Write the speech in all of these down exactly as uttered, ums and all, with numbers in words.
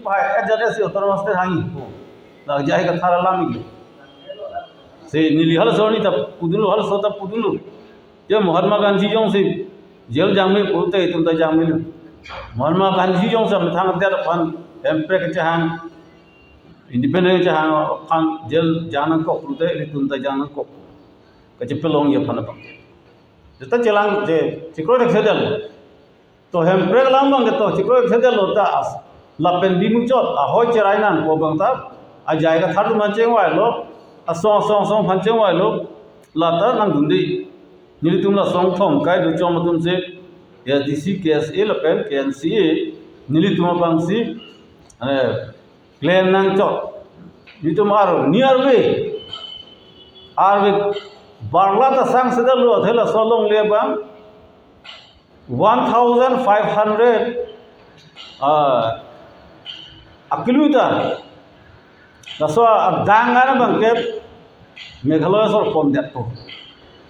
Pai, ajat si autonomous state hangji pu. La jai kathar alam iklo. Si neli halaso arni ta pudunlo, halaso ta pudunlo. Ya Mahatma Gandhi jongsi jail jangme pulote itum ta jangmelo. Mahatma Gandhi jongsi methang adet aphan hemprek kachehang, independent kachehang aphan jail jang nangkok pulote itum ta jang nangkok. Kachepalongji aphan abang. Seta chelang je chikroidetsedetlo. To hemprek alam abang ke to chikroidetsedetlo ta as. Lapen bimuchot ahoi cherai nangpo abang ta. Ajai kathar atum aphan chengvailo. Asong asong asong aphan chengvailo. La ta nangdunde. Nelitum la asong thomkai do chom atum si. A D C, K S A lapen K N C A. Nelitum abang si. Eh, plan nangchok. Nelitum arni arve. Arve barla ta sangsedetlo athe laso alongle abang. One thousand five hundred, ah, a kilometer. Laso adang an abang ke Meghalaya asor pondetpo.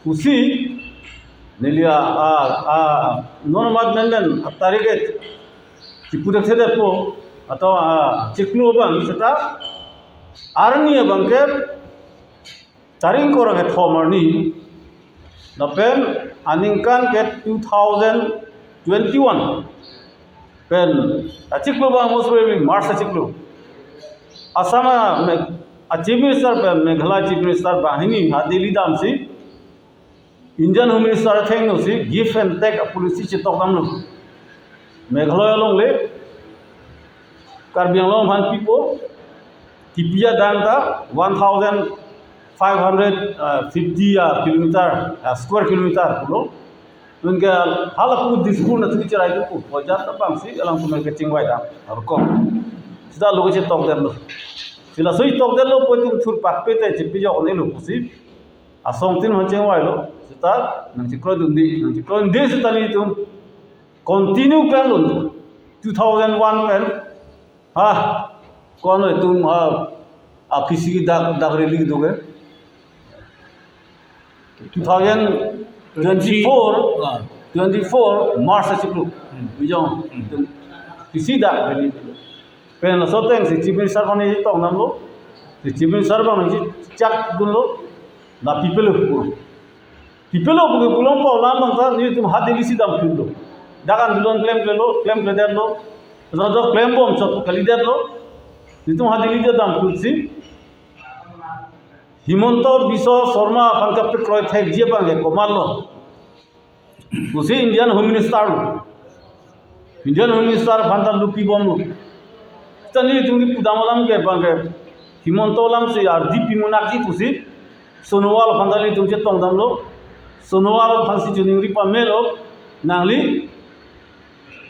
Pusi neli a, a, a, non mat men men a target chipudetsedetpo. Ato a chiklo abang seta arni abang ke tarik ingkoi ra kethom arni, lapen aningkan ke two thousand twenty-one. Pen achiklo abang most probably March achiklo. Assam a Me-, a Chief Minister pen Meghalaya Chief Minister banghini ha Delhi damsi Indian Home Minister athengno si give and take a policy chetok damlo. Meghalaya alongle Karbi Anglong aphan pipo, kipi adang ta one thousand five hundred fifty, ah, kilometer, ah, square kilometer pulo. Nunke halapu Dispur nathu cherai ko, bojar ta bangsi alangtum ke chingvai dam. Arko. Seta lo kachetokdetlo. Si laso chetokdetlo pu itum thurpak pete chepijok-onelo pusi. Asong tin aphan chengvailo. Seta nangchekroidunde, nangchekroidunde seta nelitum continue klemlo. Two thousand one pen. Ha, kono itum, ha, a P C dak, dak release do ke. Two thousand twenty-four, Ah. twenty-four March achiklo. Hmm. Bijong, Hmm. itum P C dak release. Pen laso ateng si Chief Minister aphan chetong damlo. Si Chief Minister abang nangchechak dunlo. La pipelo. Pipelo puke pulong pa alam abang ta nelitum ha Delhi si damphitlo. Dak andolon klemklelo, klemkledetlo. Jado klembom chot kalidetlo. Nelitum ha Delhi si damphitsi Himanta Biswa Sarma aphan kapekroi thekji abang ke komatlo pusi Indian Home Minister lo. Indian Home Minister aphan ta lupibomlo. Ta nelitum kipu dam alam ke abang ke Himanta alam si ardi pimonakji pusi Sonowal aphan ta nelitum chetong damlo. Sonowal aphan si choningri pamelo, nangli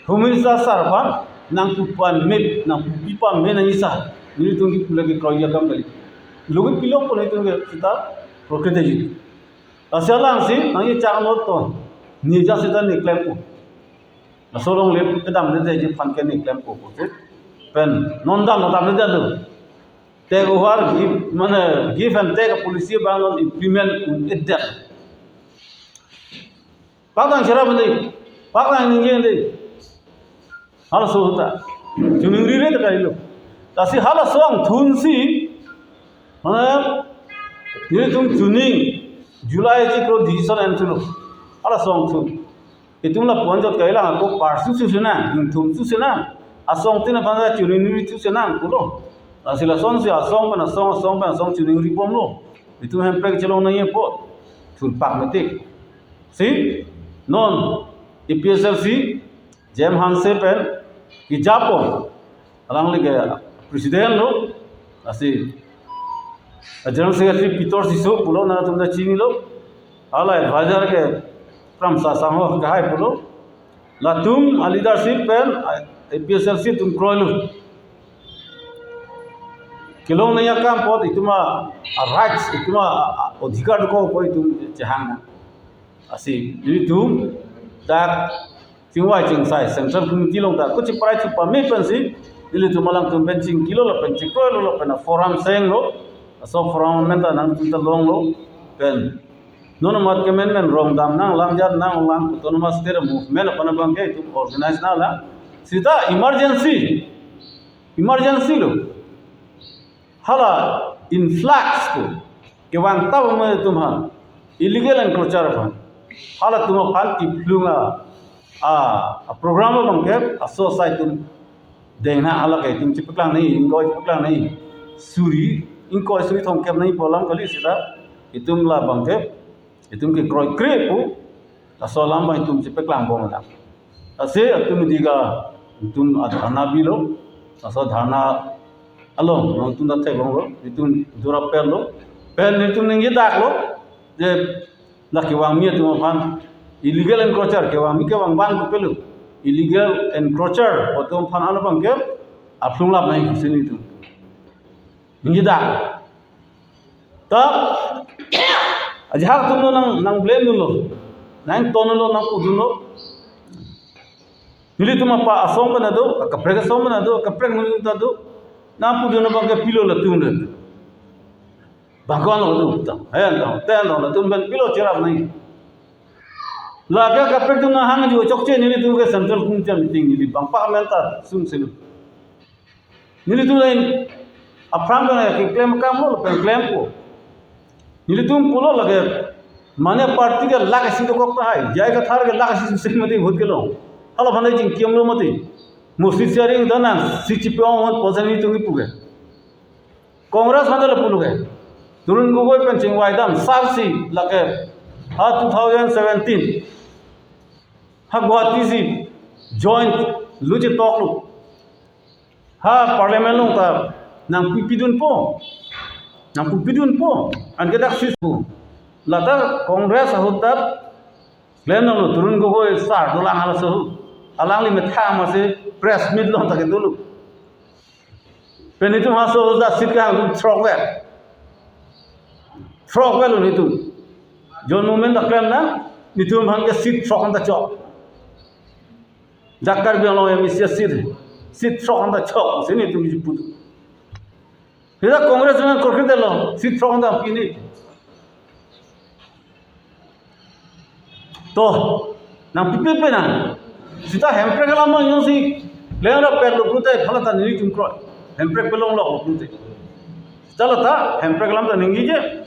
Home Minister sir aphan nangpu pame, nangpupi pame nangji sir. Nelitum kipu lake kroiya kam kali. Lo kepilokpo nelitum ke seta prokretji. Lasi alangsi nangchechaklo to. Ne ajat seta ne klempo. Laso alongle kedamdeji aphan ke ne klempo pusi. Pen non dam damdedetlo. Take over, give, mane give and take policy abang non implement un-edet. Paklang cherap ande, paklang ningje ande. Halaso ahut ta choningrire ta kalilo. Lasi halaso angthunsi, mane, nelitum chuning July achiklo decision en thulo. Halaso angthun. Itum lapu-an chot kailang ako parsu su sena, ingthum su sena. Asong tin aphan ta choningri su sena pulo. Lasi lasonsi asong pen asong, asong pen asong choningribomlo. Itum hemprek chelong nangji apot. Thurpak mati. Si, non, A P H L C, J M Hanse pen, kejapon. Alangli ke president lo, lasi, General Secretary Peter Tisso pulo, nangtum ta chinilo. Hala advisor ke Pramsa Sangho ke hai pulo. Latum a leadership pen, A P H L C atum kroilo. Kelong nangji akam apot itum a, a rights, itum a, a, a odhikar dokok apot itum chehang nang. Lasi, nelitum dak chingvai chingsai Central Committee along ta kochi prai chu pame pensi, nelitum alangtum pen chingkilo lapen chikroilo lapen a forum senglo, laso forum amen ta nangtum ta longlo, pen non amat kemen men rong dam nanglang jat nanglang autonomous state movement aphan abang ke itum organize nanglang. Seta emergency Emergency lo. Hala influx ko kevang tap mo itum aphan, illegal encroacher aphan. Halatum aphan kephlung a, a, a program abang ke laso asai atum dengna hala ke itum chepaklang nangji, ingkoi chepaklang nangji. Suri, ingkoi suri thomkep nangji pu alam kali seta itum labang ke, itum kekroikre pu, laso alam abang itum chepaklang bom adak. Lasi itum diga, itum adharna bilo, laso dharna along, nangtum ta theklonglo, itum dura pel lo, pen itum ningje dak lo, je la kevangmi atum aphan, illegal encroacher, kevangmi kevang ban ko pelo, illegal encroacher atum aphan ano abang ke, aphlung lap nangji kusin itum. Ningje dak. Ta, ajahak atum lo nang, nang blame dunlo. Nang ton lo, nang pudunlo. Nelitum apa asong pen ado, akaprek asong pen ado, akaprek nelitum ta do. Nang pudun abang ke pilo latum le. Bangkon lo do ta. Ayan ta, ten lo latum pen pilo cherap nangji. Lake akaprek atum nang hangjo chokche nelitum ke central committee meeting neli bang parliament ta sung selu. Nelitum lain aphrang pen keklem akam lo, pen klempo. Nelitum pulo lake, mane party ke lakh isi dokok tahai, J I Kathar ke lakh isi sing mati vote kelong. Hala aphan chingkimlo mati. Mo seat sharing ta nang, seat chipi-ong hon posen nelitum kipu ke. Congress aphan ta lapulo ke. Tarun Gogoi pen chingvai dam, sarsi lake, ha two thousand seventeen. Ha Guwahati si joint lo chetoklo. Ha parliament along ta nangpipidunpo. Nangpipidunpo. Anke dak sispo. Lata Congress ahut ta klem nanglo, Tarun Gogoi sir dolang halaso ahut. Alangli methang masi press meet along ta kedo lo. Pen itum halaso ahut ta seat kehang atum throkver. Throkver lo itum. Joint movement ta klem nang, itum aphan ke seat throk an ta chok. Dak Karbi Anglong M A C seat, seat throk an ta chok, si nelitum ji putu. Seta Congress nang korkri delo, seat throk an ta pini. To, nangpipe pe nang. Seta hemprek alam nang jongsi, lengra pet lo pulote, phala ta nelitum kroi. Hemprek pelong lo pulote. Seta lata, hemprek alam ta ningje.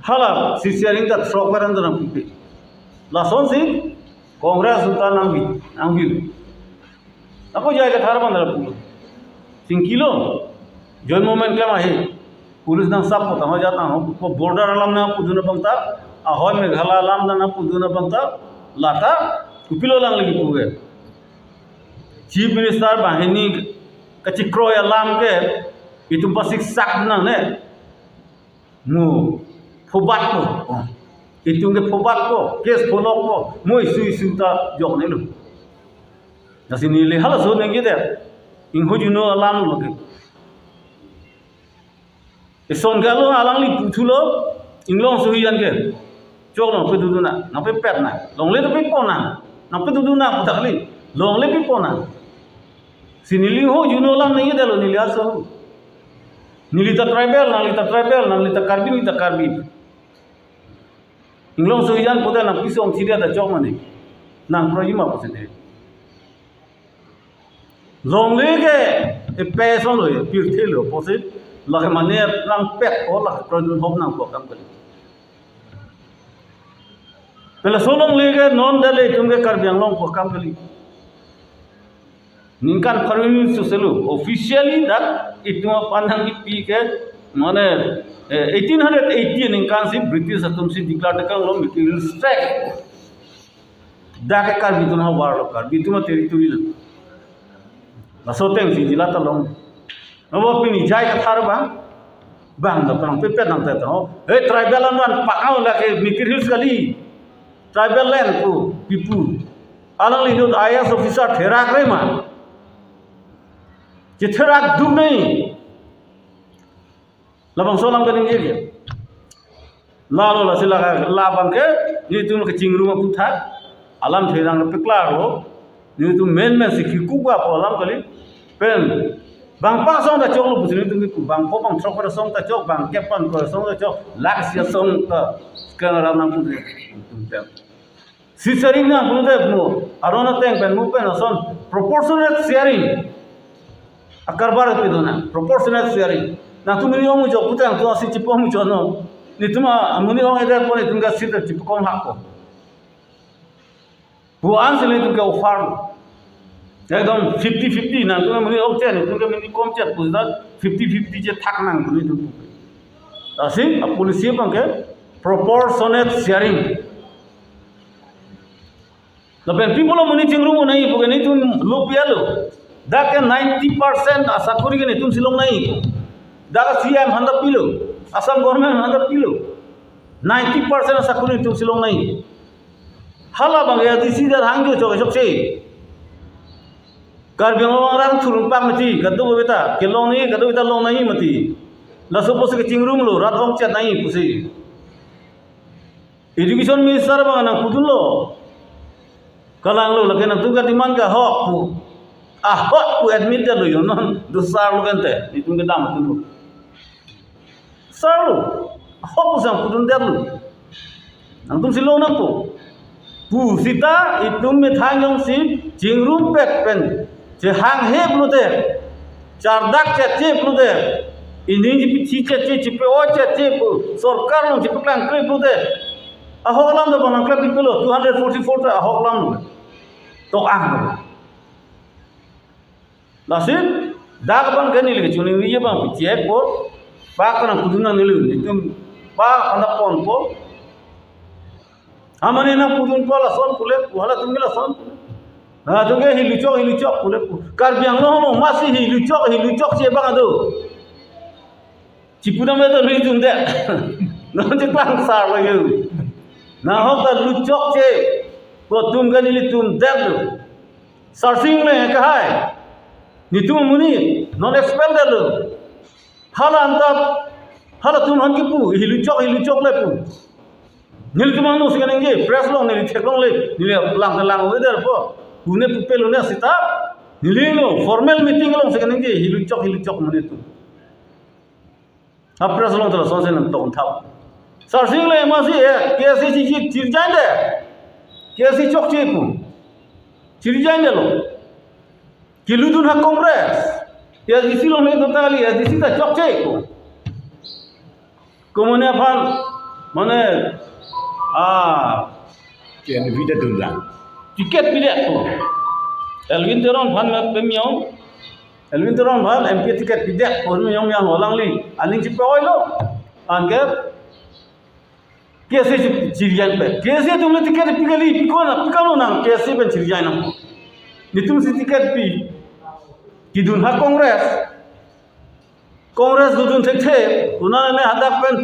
Hala, seat sharing ta throkver an ta nangpipe. Lasonsi, Congress ta nangbi, nangbi. Ako J I Kathar aphan ta pulo. Chingkilo, joint movement klem ahe. Police nang sap kota ho jat nang ho, ko border alam nangpudun abang ta, ahoi Meghalaya alam nangpudun abang ta, lata, kopilo alangli kipu ke. Chief Minister banghini kachikroi alam ke, itum pasiksak nangne. Mo phobat ko. Itum ke phobat ko, case pholok ko, mo issue issue ta joknelo. Lasi neli halaso ningjedet. Ingho juno alam lo ke. Ison ke alo alangli puthulo, Inglong Sohijan ke. Chok nangpedodun nang, nangpepet nang. Longle ta pipon nang. Nangpedodun nang pu ta kali. Longle pipon nang. Si neli ho juno alam ningjedetlo neli halaso. Neli ta tribal, nangli ta tribal, nangli ta Karbi, neli ta Karbi. Inglong Sohijan pulote nang piso-ong chiri ta chok mane. Nang kroiji ma pusi de. Longle ke, e peso lo, e pirthe lo, pusi. Lake mane nangpet, o lake kroidun hop nangpo akam kali. Pen laso longle ke non dale itum ke Karbi Anglong pu akam kali. Ningkan pharo hini soselo, officially dak itum aphan nangkipi ke, mane, eh, eighteen hundred eighty ningkan si British atum si declare tekang lo Mikir Hills Tract. Dak ke Karbi atum havar lo, Karbi atum territory lo. Laso ateng si jila ta long. Nabo pini J I Kathar abang, bang da pang pepet nang ta ho. Hey, tribal land wan pakau lake Mikir Hills kali. Tribal land pu, pipu. Alangli inut I A S officer therak re ma. Chetherak duk nai. Labangso alam kaningje ke. Lalo lasi la, labang ke, nelitum kachingrum aputhak, alam therang peklar lo, nelitum men men si kikuk apo alam kali, pen, bang pa asong ta choklo pusi nelitum kiku, bang pho bang throk asong ta chok, bang kep bang kroi asong ta chok, lakh isi asong ta, sekarang alam nangpu nelitum pen. Seat sharing nang pulote mo, aron ateng pen mo pen ason proportionate sharing. Akarbar pidun nang, proportionate sharing. Nangtum monit ong muchot pute nangtum a-seat chipo muchot non. Netum amonit ong-edet apot netum ke seat chipo kom hako. Pu-an si netum ke offer. Ekdom fifty fifty, nangtum ke monit ong chot, netum ke monit kom chot, pu seta fifty fifty chethak nang pu netum. Lasi a-policy abang ke proportionate sharing. Lapen pi pulo monit chingrum un-e pu ke netum lo pi-etlo. Dak ke ninety percent asakori ke netum si long nangji. Dak C M aphan ta pilo, Assam government aphan ta pilo. Ninety percent asakori netum si long nangji. Hala abang ya D C dak hangjo chok chokche. Karbi Anglong arat thurun pak mati, kadokave ta kelong nangji, kadokave ta long nangji mati. Laso pusi kachingrumlo, rat ong chot nangji pusi. Education Minister abang nangpudunlo. Kalanglo, lake nangtum kademand ke ahok pu. Ahok pu admit detlo yo non, do sar lo kente, netum kedam atum lo. Sar lo, ahok pu sang pudun detlo. Nangtum si long nangpo. Pu seta itum methang jongsi chingrumpet pen chehanghe pulote, chardak chetche pulote, ining chipithi chetche, chipe-oi chetche pu, sorkar along chipeklangkle pulote, ahok alam do bang nangklep pipelo, two hundred forty-four ta ahok alam lo. Tok-ang lo. Lasi dak abang ke neli kachiningri abang pi chek po, pak nangpudun nang neli, netum pak anda ponpo. Amane nangpudunpo lason pule pu, halatum ke lason pule. Halatum ke hiluchok, hiluchok pule pu. Karbi Anglong mo masi hiluchok, hiluchokche abang do. Chipudam do nelitum det. Non cheklang sar lo yo. Nahok ta luchokche. Pu atum ke nelitum detlo. Sarsing Engleng ke hai. Netum amonit non expel detlo. Hala anta, halatum aphan kipu, hiluchok, hiluchok le pu. Nelitum angno si kaningje, press along neli theklongle, neli lang ta lang-o-edet po. Pune pupe lone seta, neli lo formal meeting along si kaningje, hiluchok, hiluchok monit atum. A-press along ta lasonsi nangtong thap. Sarsing Engleng masi, eh, K S A C chirjai de. K S A C chokche pu. Chirjai detlo. Kelutdun ha Congress. A D C along le totally, A D C ta chokche ko. Komone aphan, mane, ah, K N V ta dunlang. Ticket pidet ko. Elwin Teron aphan me pemyong. Elwin Teron aphan M P ticket pidet ko, pemyong yang alangli. Aning chipe-oilo. Anke K S A chirjai pe. K S A atum le ticket pi kali, pi kona, pi kalo nang K S A pen chirjai nang. Netum si ticket pi. Kedun ha Congress. Congress dodun thekthe, konane hadak pen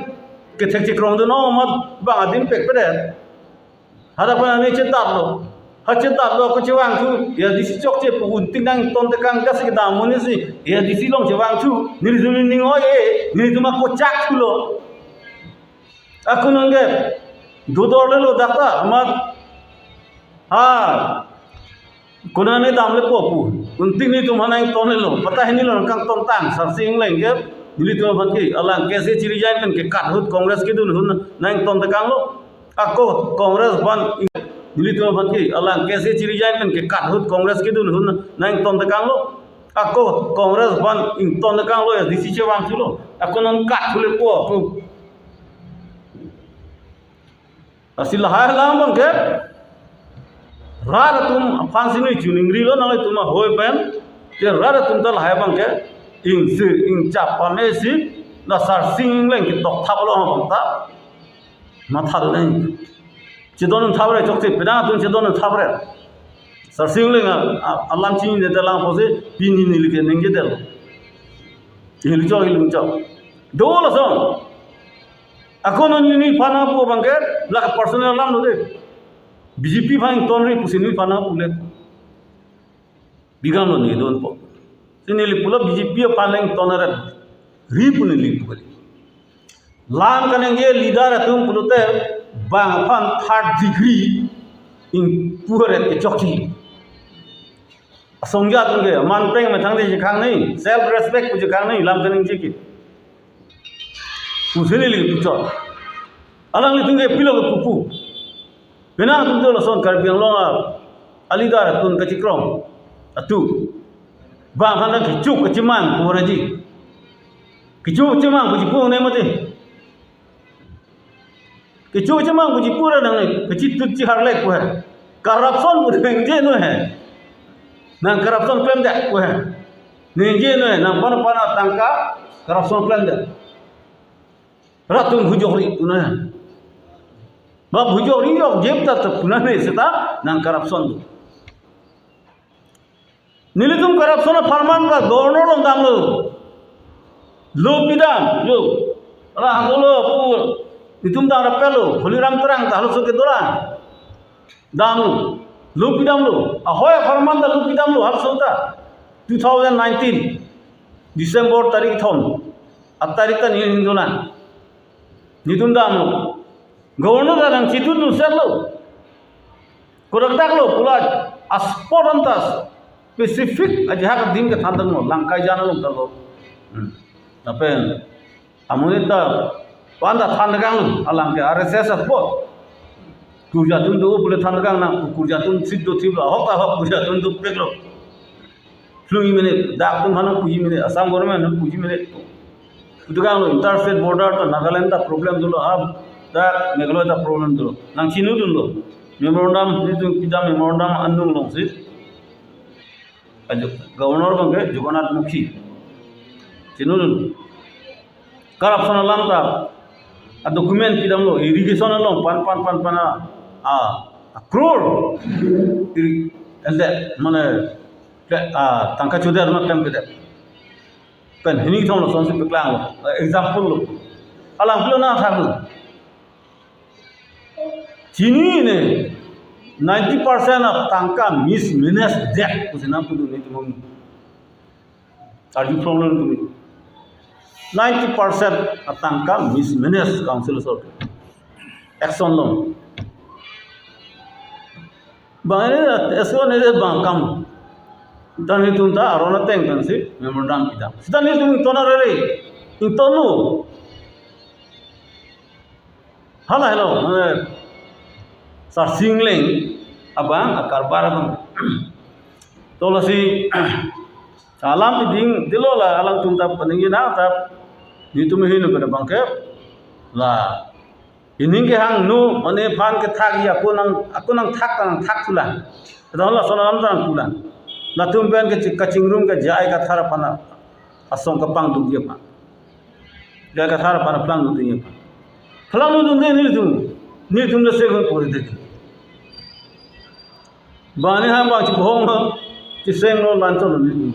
kethek chekrong dun amat bang adim pekpede. Hadak pen aning chetatlo. Ha chetatlo ko chevangthu, A D C chokche pu un-tik nangton tekang kasi kedam amonit si, A D C along chevangthu, nelitum ning oi-e, nelitum ako chak thulo. Ako nonke dodorlelo dak ta, amat. Ha. Konane damlepo pu. Un-tik netum aphan nangtonlelo. Pata hini lo nangkangtontang. Sarsing Engleng ke. Nelitum aphan ke. Alang K S A chirjai pen ke kat ahut Congress kedun ahut nangton tekanglo. Ako Congress aphan. Nelitum aphan ke. Alang K S A chirjai pen ke kat ahut Congress kedun ahut nangton tekanglo. Ako Congress aphan ington tekanglo A D C chevangthulo. Ako nangkat thulepo ako. Lasi lahai alam abang ke rat atum aphan si neli chiningrilo nanglitum ahoi pen. Ke rat atum ta lahai abang ke ingsir ingchap pame si la Sarsing Engleng ketok thap lo abang ta matha do nang. Chedondun thap re chokche, penang atum chedondun thap re. Sarsing Engleng a, a, alam chinine detlang pusi pini neli keningje detlo. Hiluchok, hiluchok. Do lason. Ako non neliphan nangpu abang ke, lake personal alam lo de. B J P aphan ingtonri pusi neliphan nangpule. Bigam lo neli donpo. Si neli pulo B J P aphan ingtonre. Ri pu neli pu kali. Lam kaningje leader atum pulote bang aphan third degree ingpu aret ke chokche. Asongja atum ke, man peng methang de chekhang nangji, self respect pu chekhang nangji, lam kaningje ke. Pusi neli puchot. Alanglitum ke pilo ke pupu. Penang atum do lason Karbi Anglong a, a leader atum kachikrong. Atum. Bang hana kecho kachimang pu raji. Kecho kachimang pu ji pu ne mati. Kecho kachimang pu ji pu ra nang ne. Kachitut chiharlek pu he. Corruption pu ningje noi he. Nang corruption klemdet pu he. Ningje noi he. Nang pana pana tangka corruption klemdet. Rat atum hujok ri pu na. Bap hujok ri jok jep ta ta pu na ne seta nang corruption. Nelitum corruption apharman ba governor along damlo. Lo pidam, lo. Ala hanglo pu. Nelitum dam rapetlo. Holiram Terang ta halaso kedo lang. Damlo. Lo pidamlo. Ahoi apharman ta lo pidamlo halaso ta. Two thousand nineteen December tarik thom. A tarik ta neli hingdo lang. Nelitum damlo. Governor ta nangchitut nu serlo. Kodak dak lo pu la a spot anta specific ajahak adim kethan tanglo, Langkaijan along ta lo. Hmm. Lapen amonit ta pan ta than kang alang ke R S S a spot. Kurja atum do pule than kang nang kurja atum sit do thip lo, ahok ta ahok kurja atum dopiklo. Phlung-i mene, dak atum aphan puji mene, Assam government aphan puji mene. Putu kang lo, interstate border ta Nagaland ta problem dolo, ha, dak Meghalaya ta problem dolo. Nangchinidunlo. Memorandum, nelitum pidam memorandum anung alongsi. Ajo, governor abang ke Jagannath Mukhi. Chinidun. Corruption alam ta, a document pidamlo, irrigation along pan, pan, pan, pan, a, a, a crore. Iri, elde, mane, ke, a, tangka choder ma klem kedet. Pen hini thom lo sonsi peklanglo, a, example lo. Alang pilo na thaklo. Chini ne, ninety percent of tangka mismanage det, pusi nangpudun nelitum. Arju problem tumi. Ninety percent atangka mismanage council asor. Action lo. Bang ini action ini bang kam. Dan nelitum ta aron ateng pensi memorandum pidam. Sita nelitum ington arere. Ington lo. Hala helo, mane, Sarsing Engleng abang, a karbar abang. To lasi, alam piding, dilo la, alangtum ta paningje na ta, nelitum hinu pada abang ke, la, ining kehang nu, mane aphan kethak ya, ako nang, ako nangthak, nangthak tulang. Kita lason alam tang tulang. Latum pen ke kachingrum ke jai kathar aphan, asong kapangdukji aphan. Jai kathar aphan plangdunji aphan. Plangdunde nelitum. Nelitum le sehun pori de. Bani ham bang chibohong lo, chiseng lo, lanchon lo nelitum.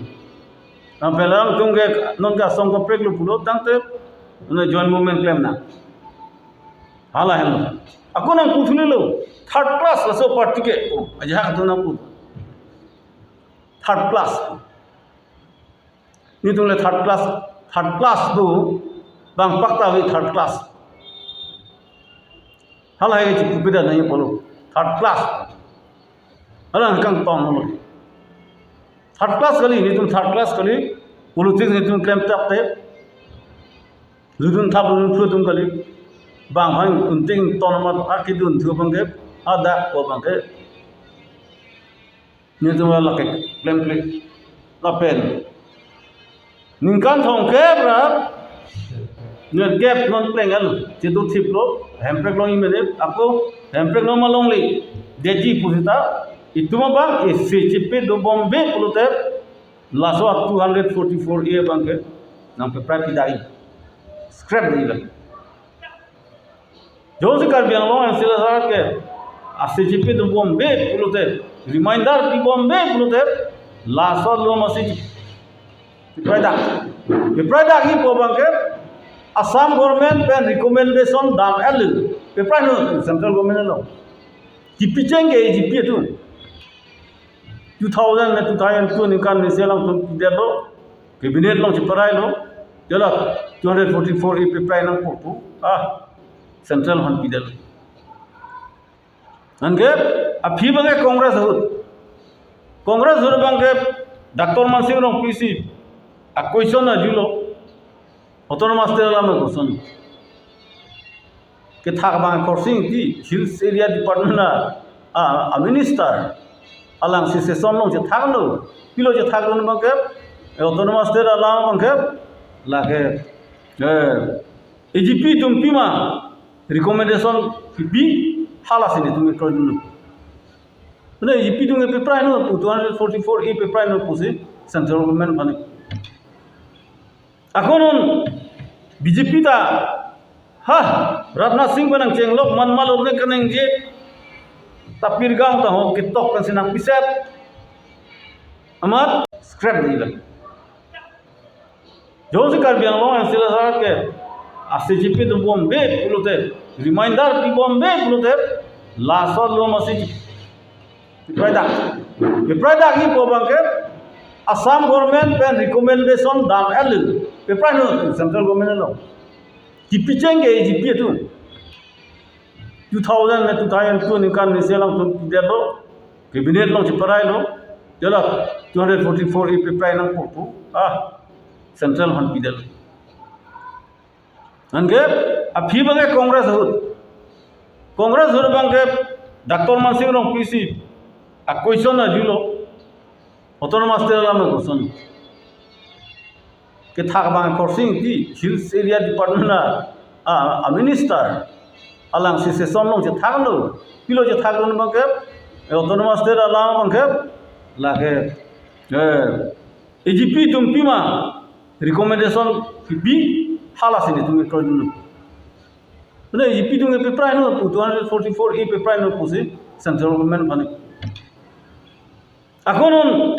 Nang pelang tum ke, non ke asong kaprek lo pulo tangte, non joint movement klem na. Hala helo. Ako nangpu thulelo, third class laso party ke, oh, ajahak atum nangpu. Third class. Nelitum le third class, third class do, bang pak ta ave third class. Hala hai chipu pida nai polo, third class. Hala kangtong lo. Third class kali, nelitum third class kali, politics nelitum klem tap te. Ludun thap ludun phlu atum kali. Bang hang unting ton ma akidun thu abang ke, adak ko abang ke. Nelitum la lake klem klik. Lapen. Ningkan thomkep ra. Nerkep non pleng al. Chitu thip lo. Hemprek long imene. Ako hemprek non ma longle. Deji pusita. Itum abang isi chipi do bombe pulote. Laso two hundred forty-four A abang ke. Nangpeprai pidai. Scrap di lagi. Jongsi Karbi Anglong M C L A sar ke, a C G P do bombe pulote, reminder di bombe pulote, laso lo masih peprai dak. Peprai dak hi po abang ke, Assam government pen recommendation dam el. Peprai no, central government lo. Kipicheng ke A G P tu. Two thousand le two thousand two ningkan ni selang tu pidetlo, cabinet along cheparailo, jala two hundred forty-four A peprai nangpo pu, ah, central aphan pidetlo. Anke, aphi abang ke Congress ahut. Congress ahut abang ke Doctor Mansing Rongpi si, a question ajulo, autonomous state alam question. Kethak abang Khorsing Engti Hills Area Department a, a, a minister. Alangsi session along chethaklo. Pilo chethaklo abang ke Autonomous State alam abangke lake, eh, A G P atum pima recommendation kipi, halasi netum ikroi dun. Mane A G P atum ke peprai non pu, two hundred forty-four A peprai non pusi central government aphan. Ako non B J P ta, ha, Rajnath Singh pen nangchenglok man malone kaningje, tapir gaon ta ho ketok pensi nangpiset. Amat scrap dilo. Jongsi Karbi Anglong M C L A sar ke, a C J P dobom be pulote, reminder pibom be pulote, laso lo masi peprai dak. Peprai dak hi pu abangke Assam government pen recommendation dam-et lo. Peprai non central government lo. Kipicheng ke A G P atum. Two thousand ne two thousand two aningkan ni selam atum pidetlo. Cabinet along cheparailo. Jala two hundred forty-four A peprai nangpo pu. Ah, central aphan pidetlo. Anke aphi abangke Congress ahut. Congress ahut abangke Doctor Mansing Rongpi si a question ajulo. Autonomous State alam a question. Kethak abang Khorsing Engti, Hills Area Department a, a, a minister. Alang si session along chethaklo. Pilo chethaklo abangke, eh, Autonomous State alam abangke, lake, eh, A G P atum pima recommendation kipi, halasi netum ikroi dun. Mane A G P atum ke peprai non pu, two hundred forty-four A peprai non pusi central government aphan. Ako non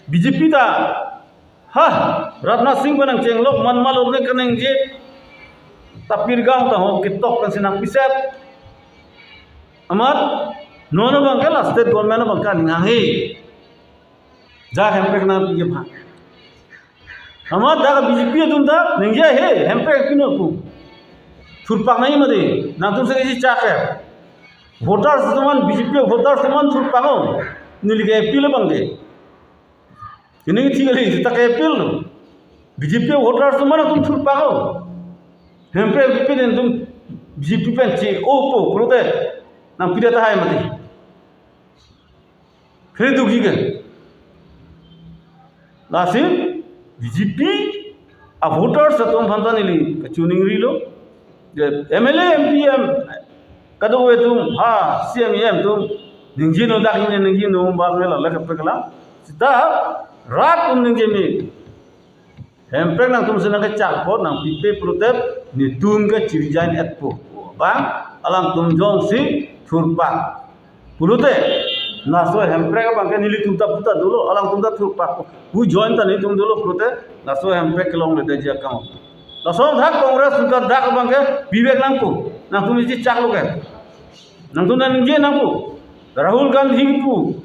B J P ta, ha, Rajnath Singh pen nangchenglok man malone kaningje, tapir gaon ta ho ketok pensi nangpiset. Amat non abangke la state government abangke aning hanghe. Ja hemprek nangpi aphan. Amat dak B J P atum ta ningje he, hemprek pino pu. Thurpak nangji mati, nangtum si kechak ke. Voters atum aphan, B J P voters atum aphan thurpak o. Neli ke appeal abangke. Ini thik kali, ta ke appeal lo. B J P voters atum aphan nangtum thurpak o. Hemprek pipe nangtum B J P pen che-opo pulote nangpi det tahai mati. Kre dukji ke. Lasi B J P a voters atum aphan ta neli kachiningrilo. Je M L A, M P, M, kadokave atum, ha, C M, E M atum ningje non, dak ningje non, bang nela lek pekla. Seta rat atum ningje me. Hemprek nangtum si nangkechak apot nangpipe pulote netum ke chiri jain etpo. Bang, alangtum jongsi thurpak pulote, laso hemprek abangke nelitum ta puta dolo, alangtum ta thurpak. Pu join ta nelitum dolo pulote, laso hemprek kelongledetji akam. Laso thak Congress atum ta dak abangke bibek nangpo. Nangtum isi chaklo ke. Nangtum nangje nangpo. Rahul Gandhi pu.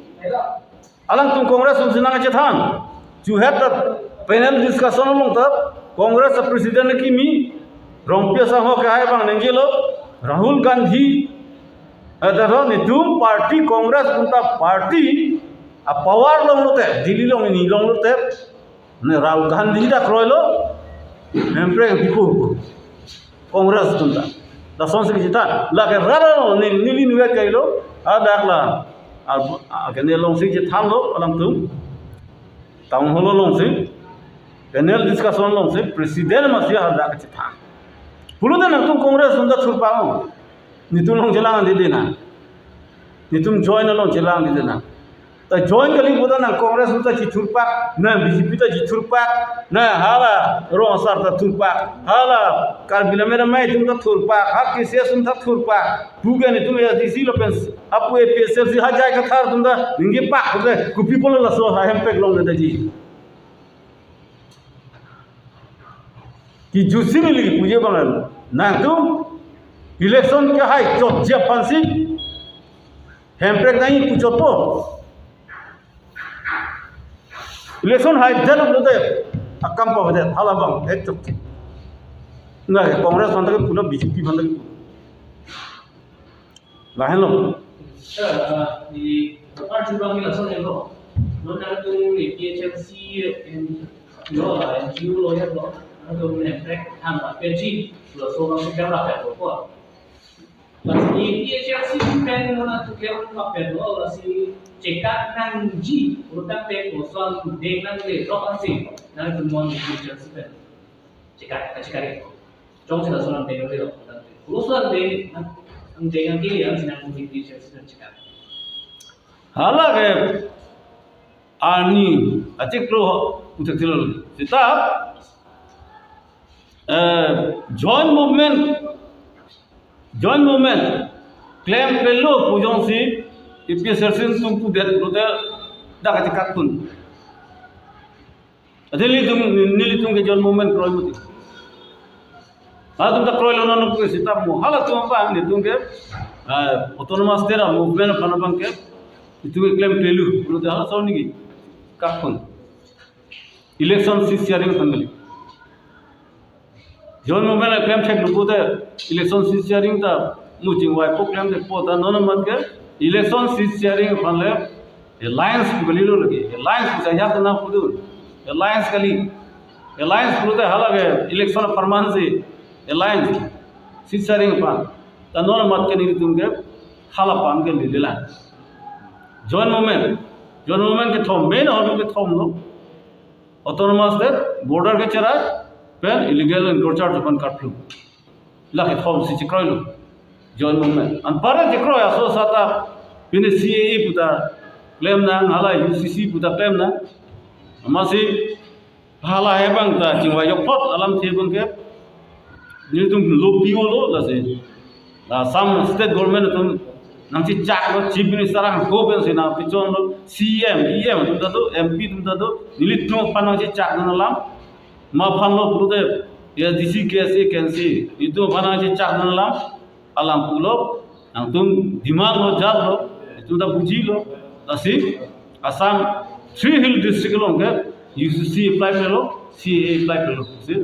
Alangtum Congress atum si nangchethan. Chuhet ta panel discussion along ta Congress a president kimi Rongpi asangho kehai abang ningjelo, Rahul Gandhi, eh, dak netum party Congress atum ta party a power longlote, Delhi along ni longlote, ne Rahul Gandhi ta kroilo, hemprek pipo. Congress atum ta. Lason si kechethan. Lake rara lo, ni, neli nuwe kailo. Adak la. A, a, kene along si chethanlo, alangtum. Town hall along si. Panel discussion along si. President masi hadak chethan. Pulote nangtum Congress atum ta thurpak o. Netum along chelang dide nang. Netum join along chelang dide nang. Ta join kali pu ta nang Congress atum ta chithurpak, nang B J P ta chithurpak, nang hala rong asar ta thurpak, hala Karbi Lammet Amei atum ta thurpak, ha K C S atum ta thurpak, pu ke netum A D C lo pen, apu A P H L C ha jai kathar atum ta ningjepak, kopi apotlo laso ha hemprek longledetji. Kejutsi neli puje abang, nangtum election kehai chotji aphansi hemprek nangji pu chotpo. Election haidet pulote akam pavedet, halabang, eh, chotji. Nang Congress aphan ta ke pulo, B J P aphan ta ke pulo. Lahenlo. Sir, uh, di, arju abang lason lo. Non nangtum di P H L C, em, lo, uh, N G O lo ya lo. Nangtum hemprek than ta pensi, laso abang si kemla pen lo ko. Lasi P H L C pen lo nangtum kemla pen lo, lasi Chekak nangji, pulotangte koson deng nangle, rok ansi, nangtum non di church pen. Chekak, kachekak. Jongsi lason deng nangle, rok ansi. Koson deng, nang deng nangle, ansi nangtum di church pen chekak. Hala ke, ani, achiklo, utak tilol. Sita, eh, joint movement, joint movement, klemklelo pu jongsi, A P H L C atum pudet pulote, dak kachekak pun. Ate nelitum, nelitum ke joint movement kroi mati. Halatum ta kroilo non ke sita mo. Halatum abang nelitum ke, ah, autonomous state a-movement aphan abang ke, itum ke klemklelo pulote hala son niki. Kak pun. Election seat sharing aphan kali. Joint movement klemtheklo pulote election seat sharing ta mu chingvaipo klemthekpo ta non amat ke election seat sharing aphan le alliance pu kalilo lagi. Alliance pu saya kena putu. Alliance kali. Alliance pulote hala ke election apharman si alliance seat sharing aphan. Ta non amat ke nelitum ke hala aphan ke lelelang. Joint movement. Joint movement kethom, main ahormu kethomlo. Autonomous state, border kecherai, pen illegal encroacher atum aphan curfew. La kethom si chekroilo. Joint movement. Anparta chekroi aso sata, pini C A A puta klem nang, hala U C C puta klem nang. Amatsi, hala hebang ta, chingvai jokpot, alamthe abang ke. Nelitum lo P O lo, lasi. La Assam state government atum nangchechaklo, Chief Minister angko pensi nangpichonlo, C M, E M atum ta do, M P atum ta do, nelitum aphan nangchechak nang alam, ma aphan lo pulote, A S D C, K S A, K N C, itum aphan nangchechak nang alam, alam pulo, nangtum demand lo, jatlo, itum ta bujilo, lasi, Assam three hill district along ke U C C apply pelo, C A A apply pelo. Si,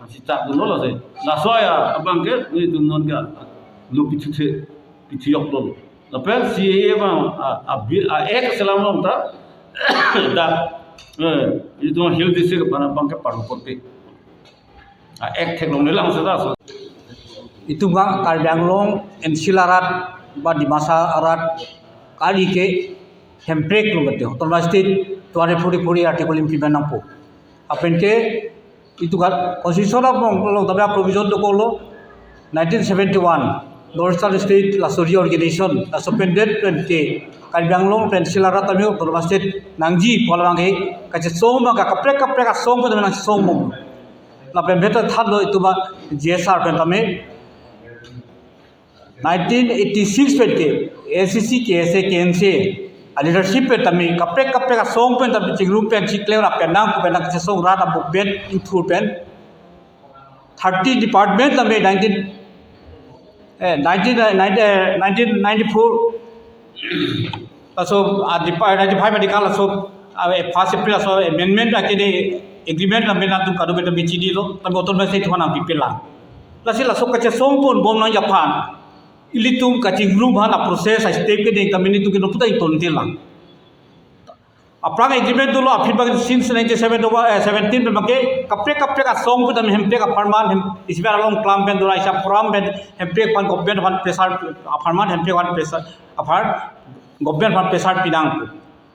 si chak dunlo lasi. Laso ya abang ke nelitum non ke lo pithu the, pithu joklo. Lapen C A A abang a, a, bi- a act selam long ta da, eh, itum hill district aphan abang ke parlo korte. A act theklonglelang seta so. Itum ke Karbi Anglong, N C L arat, ba Dimasa arat, kali ke hemprek lo mate, Autonomous State two hundred forty-four A article implement nangpo. Lapen ke itum ke constitution along, along tabi provision dokoklo, nineteen seventy-one, North Eastern State laso reorganization, laso pendet pen ke, Karbi Anglong pen N C L arat tame Autonomous State nangji pu alam ke, kachesong abang ke kaprek kaprek asong pen nangchesong abang. Lapen beta thanlo itum a G S R pen tame. Nineteen eighty-six pen ke A C C, K S A, K N C a leadership pen tame kaprek kaprek asong pen tame chingrum pen chiklem ra pen nang pen nangchesong rat a movement ingthur pen thirty department tame nineteen, eh, nineteen, eh, nineteen, eh, nineteen ninety-four. Laso, ah, di pa, ninety-five adikal laso, ah, eh, first April laso amendment akini agreement amendment atum kadokave ta bichini lo, tame Autonomous State aphan nangpipelang. Lasi laso kachesong ponbom nangji aphan, ilitum kachingrum aphan a process a step keding tame nelitum ke non puta ingtonte lang. Aphrang agreement dolo, aphi bang since nineteen seventy, eh, seventeen pen bangke kaprek kaprek asong pen tame hemprek apharman hem isibar along klam pen dolo, isa forum pen hemprek aphan government aphan pressure apharman hemprek aphan pressure aphan government aphan pressure pinang.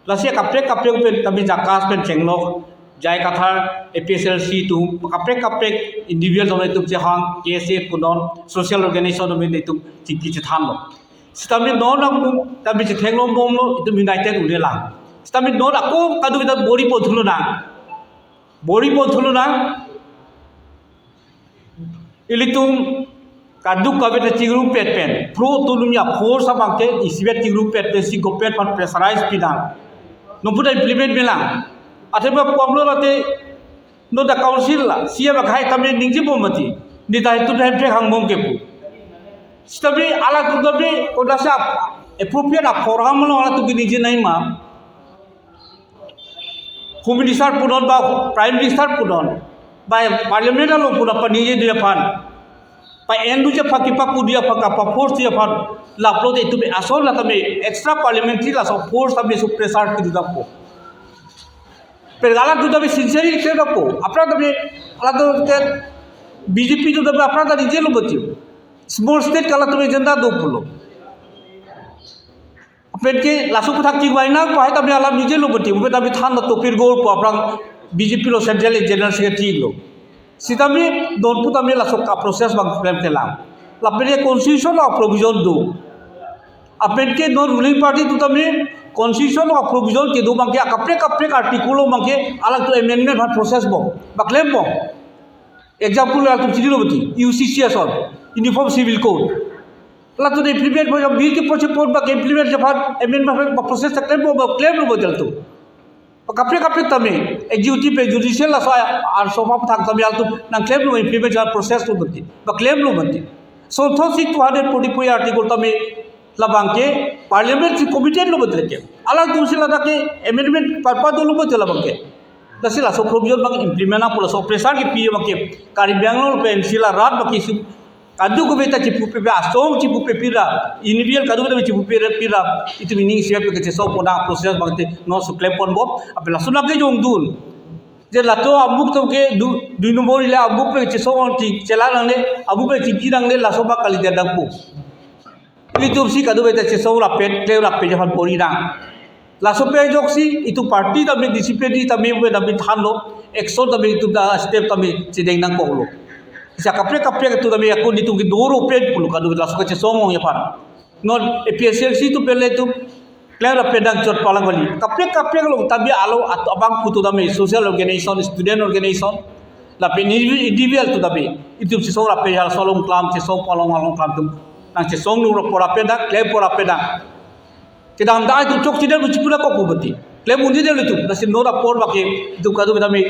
Lasi kaprek kaprek pen tame JACAS pen chenglok, J I Kathar, A P H L C atum, kaprek kaprek individual atum itum chehang, K S A punon, social organization atum itum chingki chethanlo. Sitame non atum tame chetheklong bomlo, itum united un'e lang. Sitame non ako kadokave ta bor-i pon thulonang. Bor-i pon thulonang. Ilitum kadokave ta chingrumpet pen, pro autonomy a force abangke isivet chingrumpet pensi government aphan pressurize pinang. Non puta implement melang. Athema puamlo late non ta council la, C M akhai tame ningjebom mati. Neta itum ta hemprek hangbom ke pu. Sitame halatum tame kodasa appropriate a forum along halatum ke ningje nangji ma. Home Minister punon ba Prime Minister punon, ba Parliament along punon paningjedun aphan, pa-endunji aphan, kipakudunji aphan, kapa-force ji aphan, lapulote itum ason la tame extra parliamentary laso force tame su pressure kedun dampo. Pen halatum tame sincerely kledampo. Aphrang tame halatum ke B J P atum tame aphrang ta ningjelo mati. Small state ke halatum agenda do pulo. Penke laso aputhak chingvai nang pu hai tame alam nijelo mati, pu tame than lo Topir Gor pu aphrang B J P lo Central General Secretary lo. Sitame non pu tame laso ka-process abang klemkle lang. Lapen ke constitution lo provision do. Lapen ke non ruling party atum tame constitution lo provision kedo abangke akaprek kaprek article lo abangke alangtum amendment aphan process bom, ba klem bom. Example alangtum chinilo mati, U C C ason, Uniform Civil Code. Alangtum implement bom, bill ke poche pot abangke implement aphan amendment aphan ba process ta klem bom, ba klemlo mati alangtum. Kaprek kaprek tame, executive pen judicial laso a-, arloso aputhak tame alangtum nangklemlo, implement aphan process lo mati, ba klemlo mati. Sonthotsi two hundred forty-four article tame labangke parliament si committed lo mati lake. Alangtum si ladak ke amendment parpa dolo mati labangke. Lasi laso provision abang implement nangpo, laso pressure kepi abangke Karbi Anglong pen si la rat abangke su kadokave ta chipupe, asong chipupe pira, individual kadokave ta chipupe pira, itum ining siap ke chesong pon a-process abangke non su klem pon bom, ape laso nangkejongdun. Je latum amuk atum ke du, dui number ila amuk pen chesong ti chelang nangne, amuk pen chingki nangne, laso abang kalidet nangpo. Ilitum si kadokave ta chesong rapet, klem rapet aphan pori nang. Laso pen ajoksi itum party tame discipline tame pu tame thanlo, action tame itum ta step tame chedeng nangkoklo. Lasi kaprek kaprek atum tame akun itum ke doro pen pulo kadokave laso kachesong ong aphan. Non A P H L C atum pen le itum klem rapet nangchot palang kali. Kaprek kaprek along tame alo at-, abangphu atum tame social organization, student organization, lapen indivi-, individual atum tame itum chesong rapet hal solong klam, chesong palong along klam atum nangchesong nung rapor rapet nang, klem rapor rapet nang. Kedamtang itum chokche det pu chipu nangkok pu mati. Klem un-edetlo itum. Lasi non apor abangke itum kadokave tame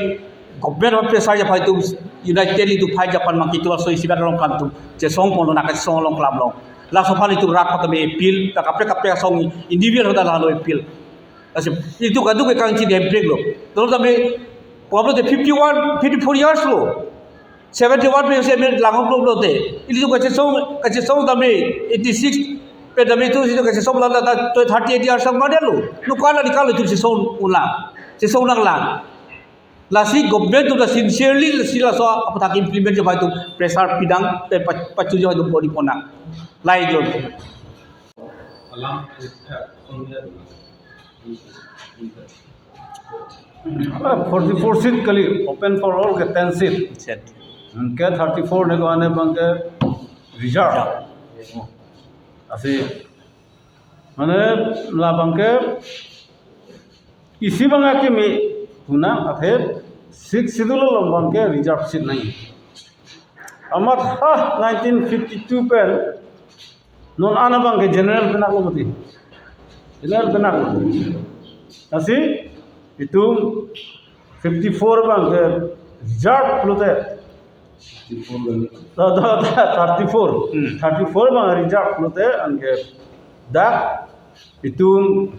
government aphan pressure aphan itum unitedly itum fight aphan abangke itum aso isibat along klam atum chesong ponlo, nangkachesong along klam along. Laso aphan itum rat aphan tame appeal, ta kaprek kaprek asong individual hadak lahelo appeal. Lasi itum kadokave kangchidem preklo. Non tame, pu apot te fifty-one, fifty-four years lo. Seventy-one pen si amendment lang-ong pulote, ilitum kachesong, kachesong tame eighty-six pen tame itum si kachesong lang ta thirty-eight years ang madelo. Non ko-an anikalo itum chesong unlang, chesong nanglang. Lasi government atum ta sincerely si laso aputhak implement aphan itum pressure pidang, pe pa-, pachuji aphan itum bor-i pon nang. Lahelo. Alam forty-four seat kali, open for all ke ten seat. Seat. Hmm, ke thirty-four ne ko ane abangke reserve. Reserve. Lasi, mane labangke isi abang akimi puna athe Sixth Schedule along abangke reserve seat nangji. Amat ha nineteen fifty-two pen non an abangke general penang lo mati. General penang lo. Lasi itum fifty-four abangke reserve pulote. Da, da, da, thirty-four. Hmm. Thirty-four abang reserve pulote anke dak itum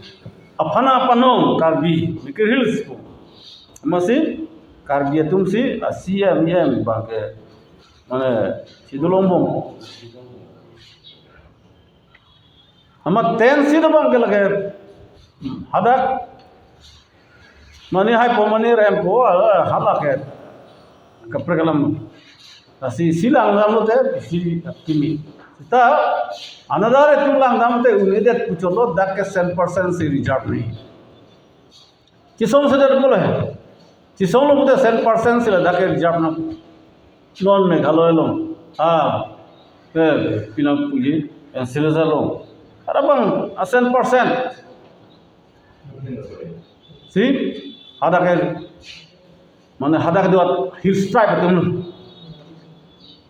aphan aphan along Karbi Mikir Hills pu. Amatsi Karbi atum si a C M, E M abangke mane si dolongbom. Amat ten seat abangke lake hadak mane haipo mane rempo, ah, halake kaprek alam. Lasi si langdamlo te, si kimi. Seta another itum langdam te un-edet pu chotlo, dak ke cent percent si reserve nangji. Chesongsedet pulo he. Chesonglo pute cent percent si ladak ke reserve nang. Non Meghalaya along. Ah, eh, pinang puji, eh, Silchar along. Arabang, ah, cent percent. Si, hadak ke, mane hadak ke dua hills tribe atum lo.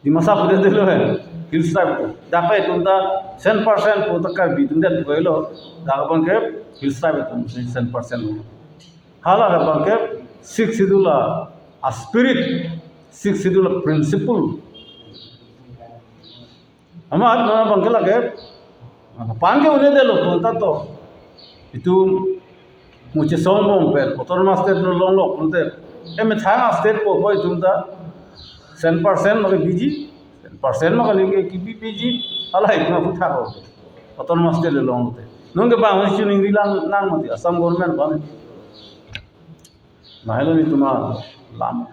Dimasa pute dolo he, hills tribe atum. Dak ke itum ta cent percent pu ta Karbi atum det koilo. Dak abangke hills tribe atum, cent percent lo. Hala abangke Sixth Schedule a, a spirit, Sixth Schedule a principle. Amat non abangke lake, aphan ke un-edetlo pu ta to. Itum muchesongbom pen, autonomous state lo longlo pu te. Emethang a state po po itum ta, cent percent ma ke biji, cent percent ma ke lingke kibi biji, hala itum aphuthak lo. Autonomous state lo longlo te. Non ke bang si chuning rilang nang mati, Assam government bang. Lahelo itum alam.